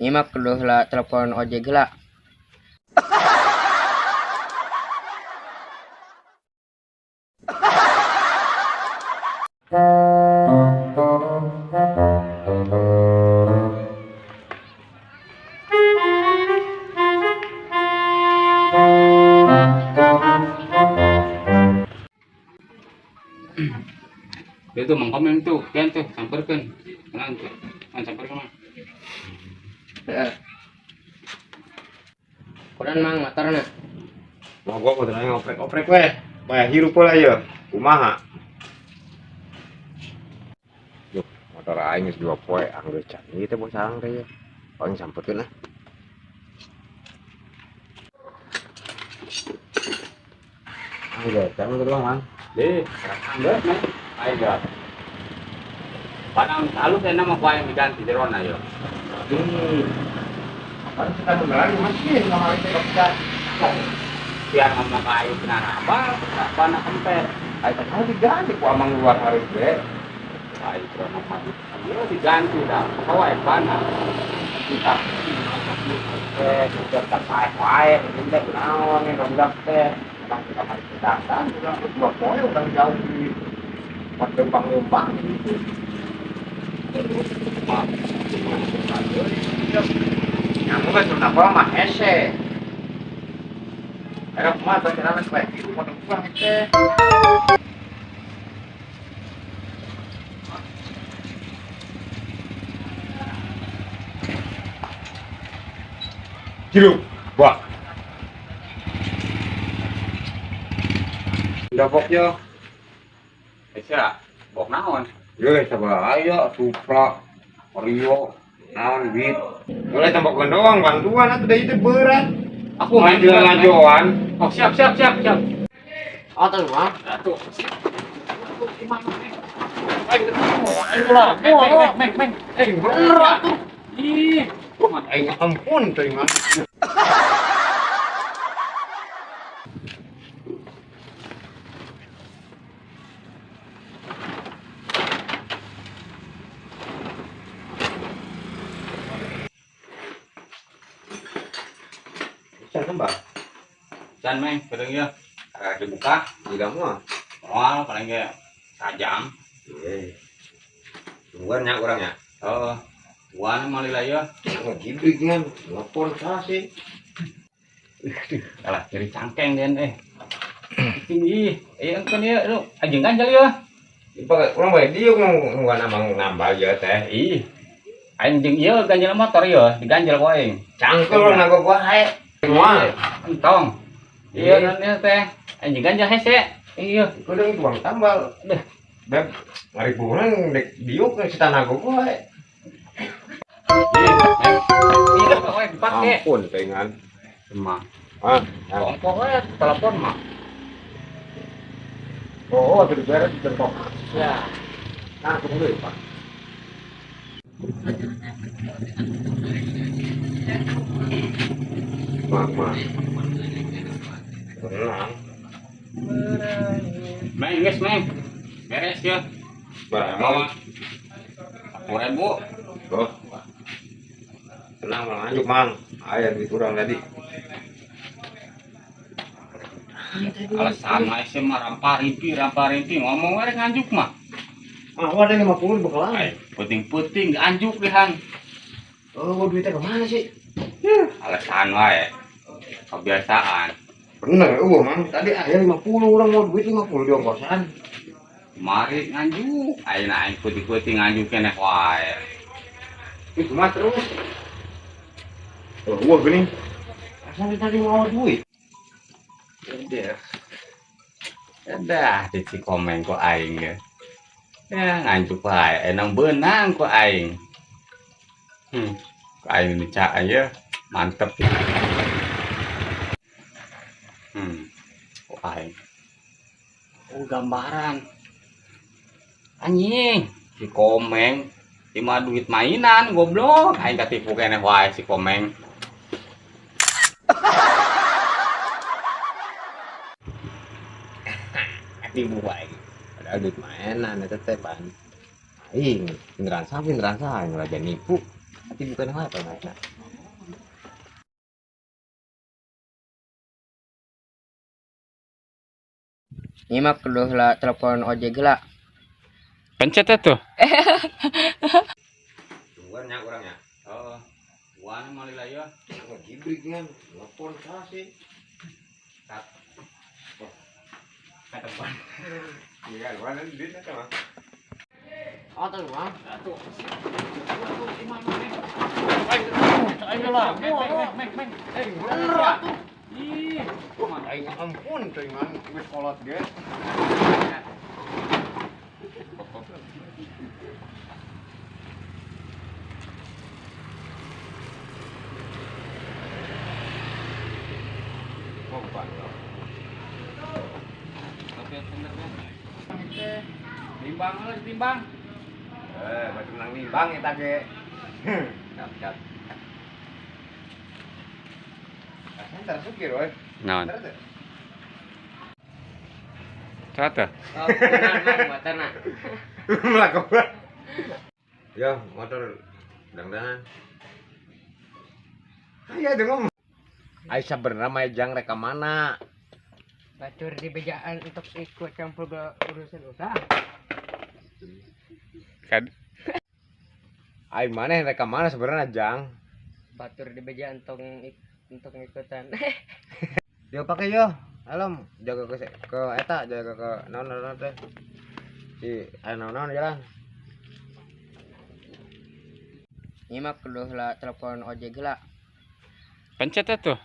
Nyimak kudu heula telepon ojek heula. Dia tuh mangkomen tuh, kan tuh samperkeun. Tenang tuh. Kan samperkeun mah. Heeh. Kuran mang motorna. Mogok kudu ngoprek-oprek weh. Bae hirup lah ye. Kumaha? Duh, motor aing geus 2 poe anggeus can ieu teh bosang teh ye. Paling samperkeun ah. Anggeus can motor bang, Mang. Deh, anggeus mah. Aing ga. Padang alus enak mah ku aing diganti jerona yo. Apaan sih kan beneran masih kamari teh kepecat. Biar ngomong ke aing cenah apa, apa nak kempet. Aing teh diganti ku amang luar hari ge. Aing jerona mah ieu diganti dah. Kawa aing bana. Kita Udah tak pae wae, ini teh naon nih budak teh. Emang kita mari datang, udah 2 poe udah jauh di tempat lembang-lembang gitu. Nyamu kan sudah apa mah hese. Era kumaha bacaran bae gitu motor gua teh. Hirup, wah. Udah bok yo. Bisa, bok naon? Ye, sabar aya Supra, Rio, naon duit. Mulai tambah doang bantuan atuh da ieu berat. Aku main jalan lajoan. Oh, siap siap siap siap. Oh, tuh mah. Atuh. Meng. Bener atuh. Ih, Aing ampun teuing mah. Bisa nambah? Can meng, pedeng ya. Kagak dibuka. Tidak mau. Moal paling ge sajam. Iya. Tungguan nya urang nya. Heeh. Tuan mah lila ya. Ngegibrik ngan, telepon salah sih. Alah, jadi cangkeng den eh. Tinggi. Eh, engkeun ieu lu anjing ganjel ya. Pakai urang bae diuk nungguan amang nambal ya teh. Ih. Anjing ieu ganjel motor ieu, diganjel ku aing. Cangkel urang nago gua hae. Moal. Entong. Iya nanti teh. Anjing ganjel hese. Iya. Kudu tukang tambal. Deh. Beb, ngaribunan dek diuk si tanago gua hae. Iya, pokoknya dipake. Ampun teuingan. Emang. Ah, Pokoknya telepon mah. Oh, atuh diberes dibentok. Ya. Nah, tunggu dulu, Pak. Mak, mak. Tenang. Meng, geus, Meng. Beres ya. Berapa? 10.000. Oh. Tenang, Mang. Lanjut, Mang. Aya duit urang tadi. Alasan mah sih mah rampah rimpi ngomong we nganjuk mah. Ah, ada 50 bekalan. Ay, puting-puting anjuk lihan. Oh, duitnya kemana sih? Alasan wae. Kebiasaan. Bener, Mang. Tadi aya 50 orang mau duit 50 di ongkosan. Mari nganjuk, ayeuna aing puting-puting nganjuk keneh wae. Itu mah terus. Oh, gua gini. Asal tadi mau duit. Udah. Udah, di komen ku aing ya. Ya, nganjuk wae, enang beunang ku aing. Ku aing nica aja mantep. Ku aing. Oh, gambaran. Anjing, si Komeng lima duit mainan goblok. Aing katipu keneh wae si Komeng. Katipu wae. Padahal duit mainan eta teh ban. Aing beneran sah aing raja nipu. Tapi bukan apa mereka. Ini mah kudu heula telepon ojek heula. Pencet tuh. Tungguan nya urang nya. Oh, wan mah lila ya. Ngegibrik kan, telepon salah sih. Kata Iya, mana duitnya sama. Oh, tuh mah. Bener atuh. Ih, aing ampun teuing man geus kolot ge. Oh, bukan. Timbang lah, timbang. Eh, batu menang nimbang eta ge. Cap, cap. Rasanya tersukir, woi. Naon? Bener teu? Satu. Oh, bener mah motorna. Melakukan. Ya, motor dangdanan. Iya, dong. Aisyah bener mah jang rek ka mana? Batur di bejaan untuk ikut campur ke urusan usaha. Kad Aing maneh rek ka mana sebenarnya jang? Batur di bejaan untuk untuk ngikutan. Yo pakai yo. Alam jaga ke eta jaga ke naon naon teh. Si aya naon naon jalan. Ini mah kudu heula telepon ojek heula. pencet tuh.